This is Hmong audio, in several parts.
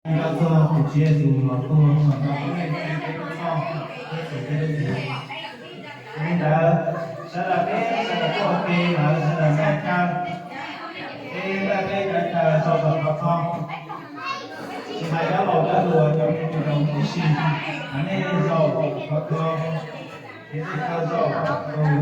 Nyob txog tus Tswv Yexus los tuag txog rau peb, peb txoj, peb txoj kev hlub. Yog li ntawd, sawv daws peb sawv daws tuaj ua ke lawm, sawv daws npaj chaw, peb npaj peb cov chaw rau tom qhov txog. Tsis hais dab laug dab hluas cov me nyuam zoo tib si, hais nej zaum qhov txog, ces nej zaum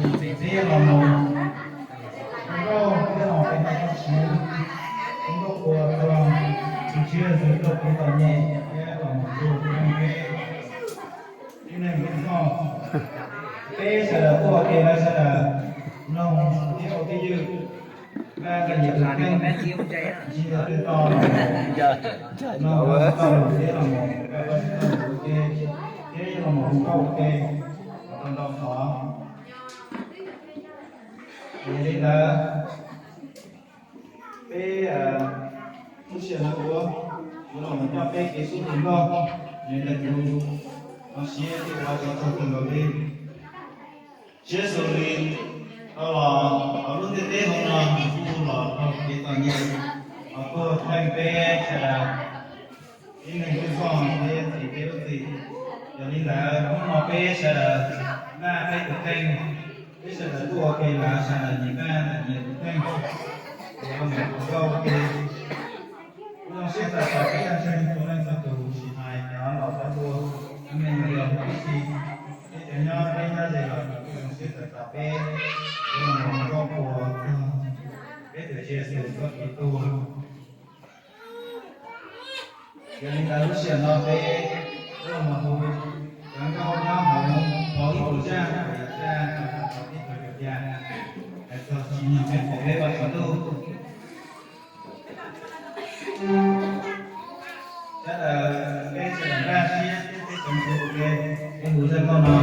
tus peb los mus nkauj, peb los mus qhuas Vajtswv, nkauj qhuas txog tus Tswv Yexus tuaj kev txom nyem thiab los mus ua peb tib neeg ib txhoj. Peb sawv daws tuaj ua ke lawm, sawv daws mloog thiab ua peb ywg, npaj nqe nyias tus kheej, ntsig ntua twg to los mloog Vajtswv txoj lus thiab los mus npaj Vajtswv txoj lus ua ke, thiab los mus hu nkauj ua ke tau ntau qhov. Yog li ntawd, peb lub sij hawm no kuv, kuv los mus coj peb kev sib hlub nkauj, yog li ntawd kuv ho siab thiab ua tsaug txog kawg nkaus li. Tswv Yexus nws tau los hauv lub ntiaj teb hauv no, nws kuj los raug kev txom nyem, los tuag theej peb sawv daws tib neeg ib txhoj thiab txim peb lub txim. Yog li ntawd hnub no peb sawv daws npaj peb tus kheej, peb sawv daws tuaj ua ke lawm, sawv daws nyias npaj nyias tus kheej, es los mus hu nkauj ua ke. Kuv zoo siab txais tos peb tag nrho txhua leej txhua tus, tsis hais cov laus cov hluas, cov me nyuam yaus huv tib si, thiab cov nyob deb nyob ze los kuv kuj zoo siab txais tos peb, es los mus hu nkauj ua ke, peb tus Tswv Yexus txoj kev tuag. Yog li ntawd lub sij hawm no peb los mus hu cov nkauj nyob hauv qhov ib puas zaj, puas yog zaj, puas yog ib puas caum yam, hais txog tsim nyog peb qhuas peb Vajtswv Ntuj. Sawv daws peb sawv daws npaj siab thiab peb sawv ntxuv ua ke, peb hu zaj nkauj no.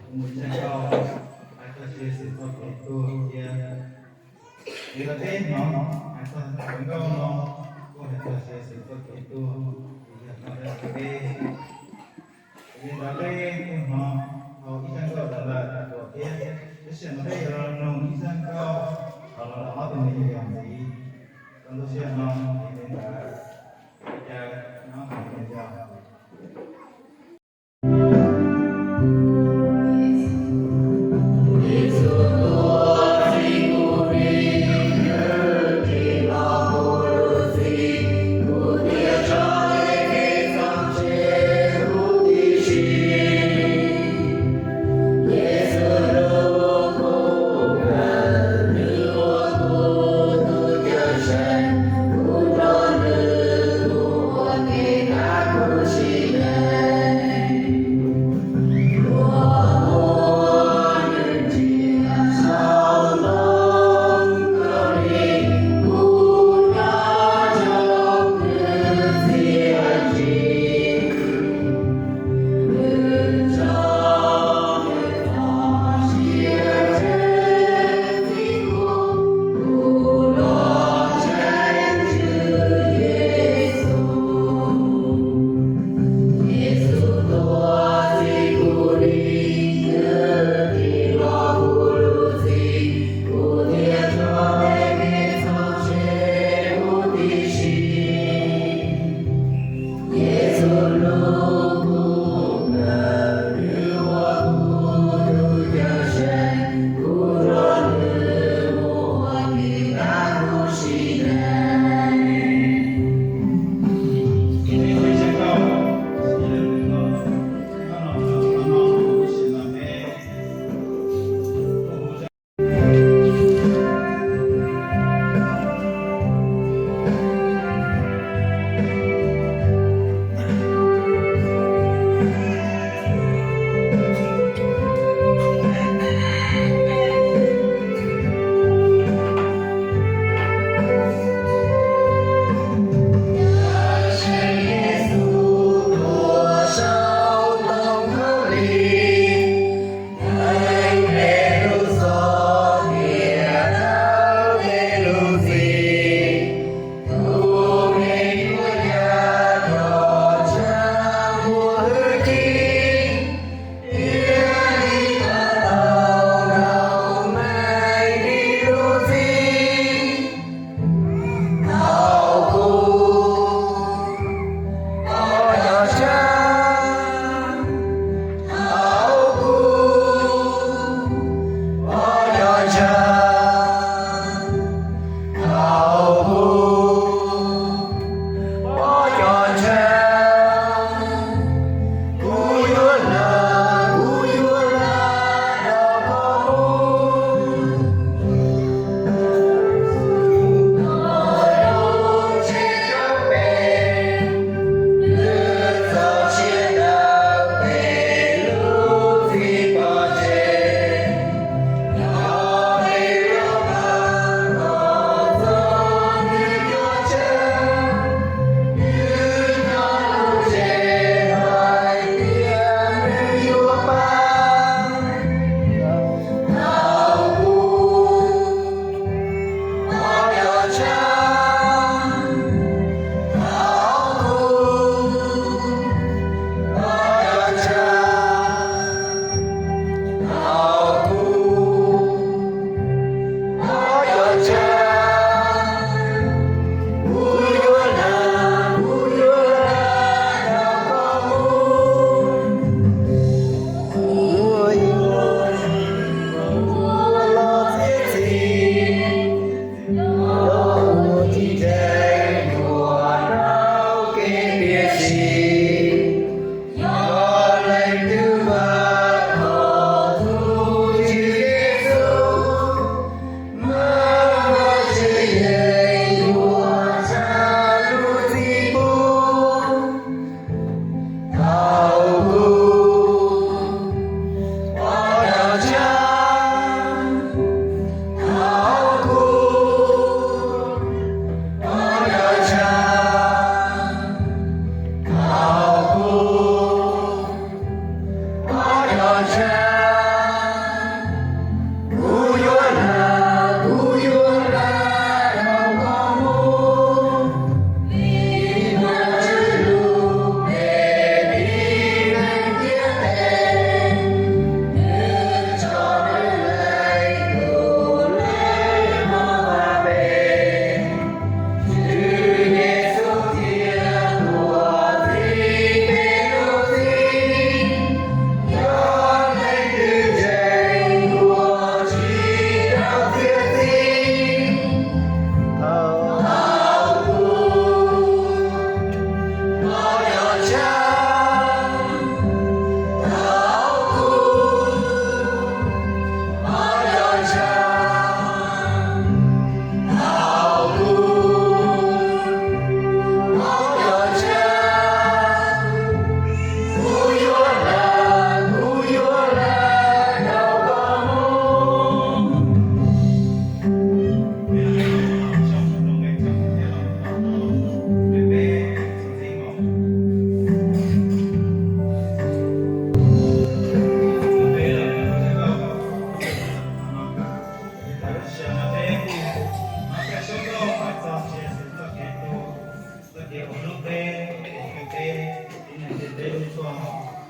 Kuv mus ib zaj nkauj hais txog Tswv Yexus txoj kev tuag thiab. Vim los peb hnov hais txog nkauj no kuj hais txog Tswv Yexus txoj kev tuag, ces yog no peb, vim los peb kuj hnov tau ib zaj nkauj lawm lawm thiab, tab sis no peb yuav los mloog ib zaj nkauj los los ob tug me nyuam yaus ntxiv. Txog ntu sij hawm no ces li ntawd, ua cas nyob hauv me nyuam yaus.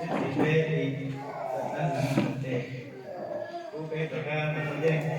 Txiv peb li, tab tes, pub peb rov qab mus ua ntej.